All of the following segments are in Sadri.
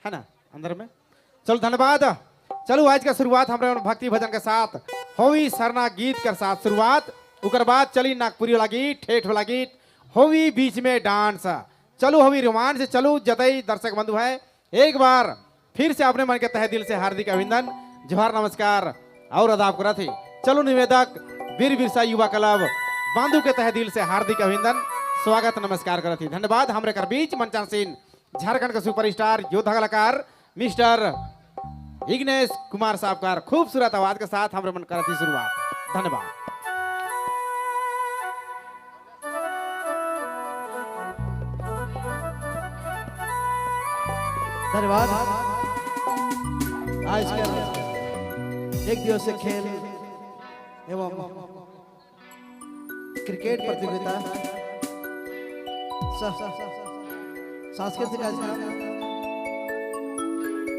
है ना अंदर में। चलो धन्यवाद। चलो आज का शुरुआत हमारे भक्ति भजन के साथ होवी सरना गीत के साथ शुरुआत, उकर बाद चली नागपुरी वाला गीत, ठेठ वाला गीत, होवी बीच में डांस, चलो होवी रोमांस। चलो जतई दर्शक बंधु है एक बार फिर से अपने मन के तहे दिल से हार्दिक अभिनंदन, जोहार, नमस्कार और आदाब करा थी। चलो निवेदक वीर बिरसा युवा क्लब बांधु के तहे दिल से हार्दिक अभिनंदन, स्वागत, नमस्कार करा थी। धन्यवाद। हमरे कर बीच मंचान सिंह झारखंड का सुपरस्टार योद्धा कलाकार मिस्टर इग्नेश कुमार साहब का खूबसूरत आवाज के साथ हमरे मन करा थी शुरुआत। धन्यवाद। धन्यवाद। आज के एक दिवसीय खेल एवं क्रिकेट प्रतियोगिता सह सांस्कृतिक कार्यक्रम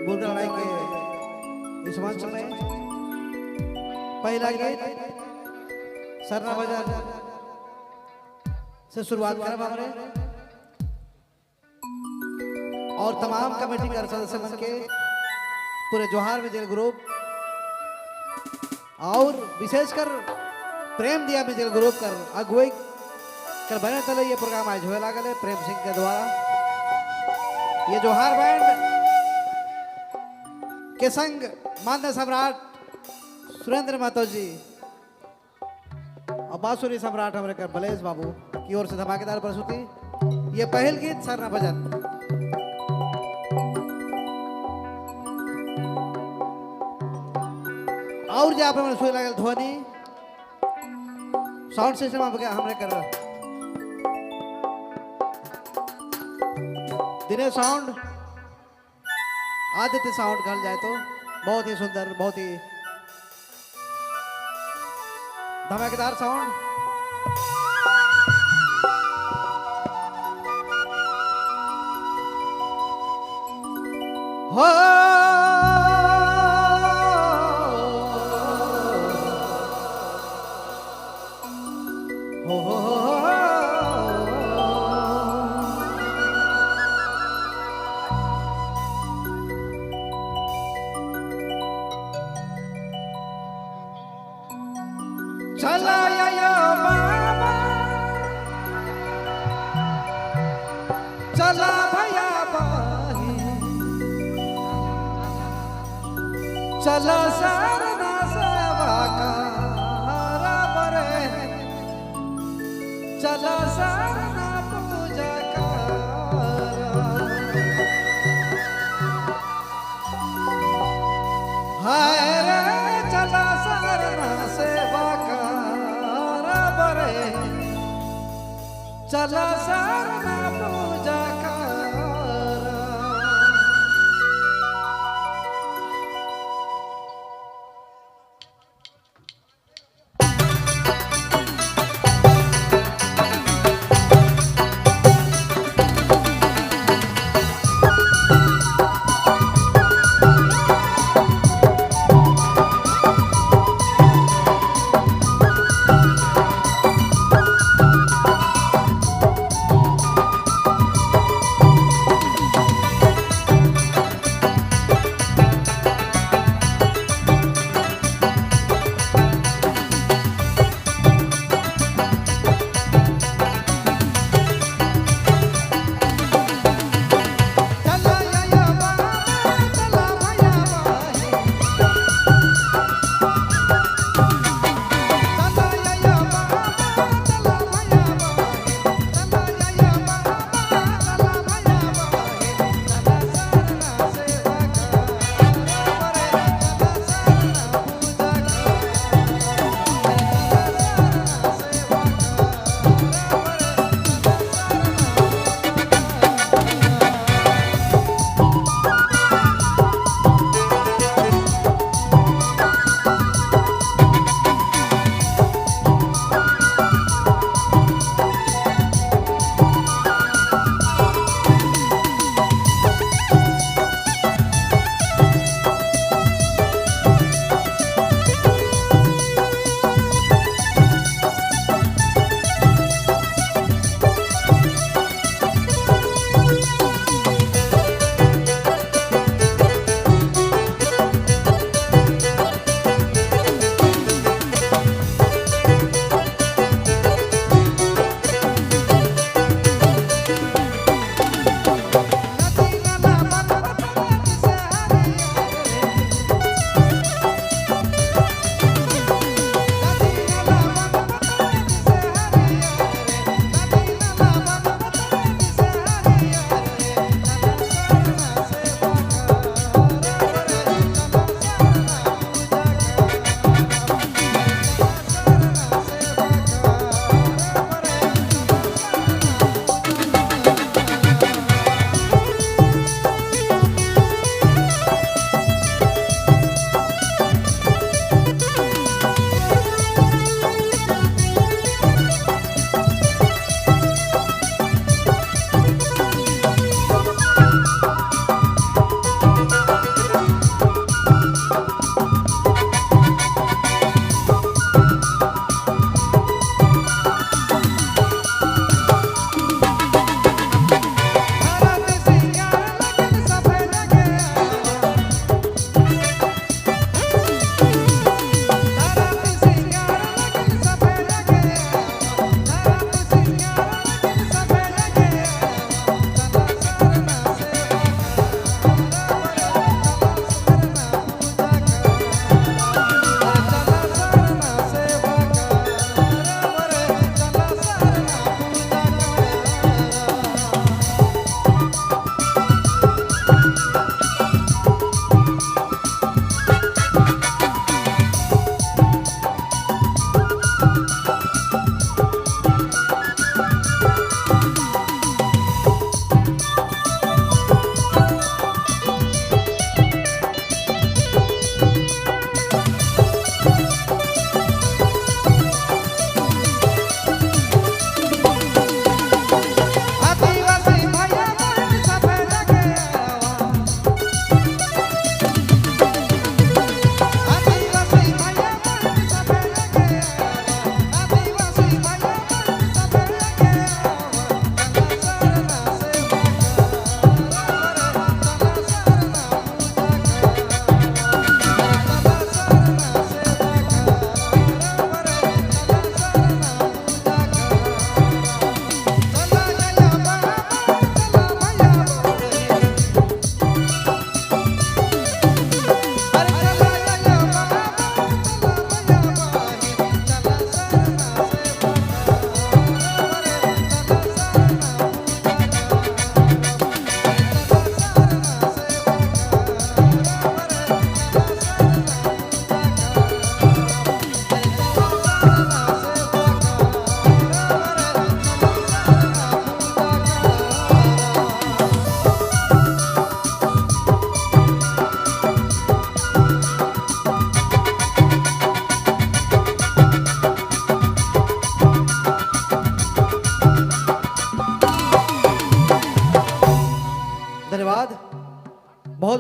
मुर्गा लड़ाई के इस मंच में पहला गीत सरना बाजार से शुरुआत करब हमरे और तमाम कमेटी के सदस्य मन के पूरे जोहार में ग्रुप और विशेषकर प्रेम दिया में ग्रुप कर अगुवाई कर बने तले ये प्रोग्राम आज होए लागल है प्रेम सिंह के द्वारा। ये जोहार बैंड के संग माननीय सम्राट सुरेंद्र महतो जी और बांसुरी सम्राट हमारे कर बलेश बाबू की ओर से धमाकेदार प्रस्तुति। ये पहल गीत सरना भजन। और जो आप सुने लागल ध्वनि साउंड सिस्टम हमने कर दिनेश साउंड, आदित्य साउंड कहल जाए तो बहुत ही सुंदर, बहुत ही धमाकेदार साउंड। हो हो हो हो। चला या बाबा, चला भैया बाही, चला सरना सेवा का बरे, चला सरना पूजा कर। हाय रे चला सरना सेवा कर बरे, चला सरना पूजा कर।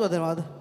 बहुत बहुत धन्यवाद।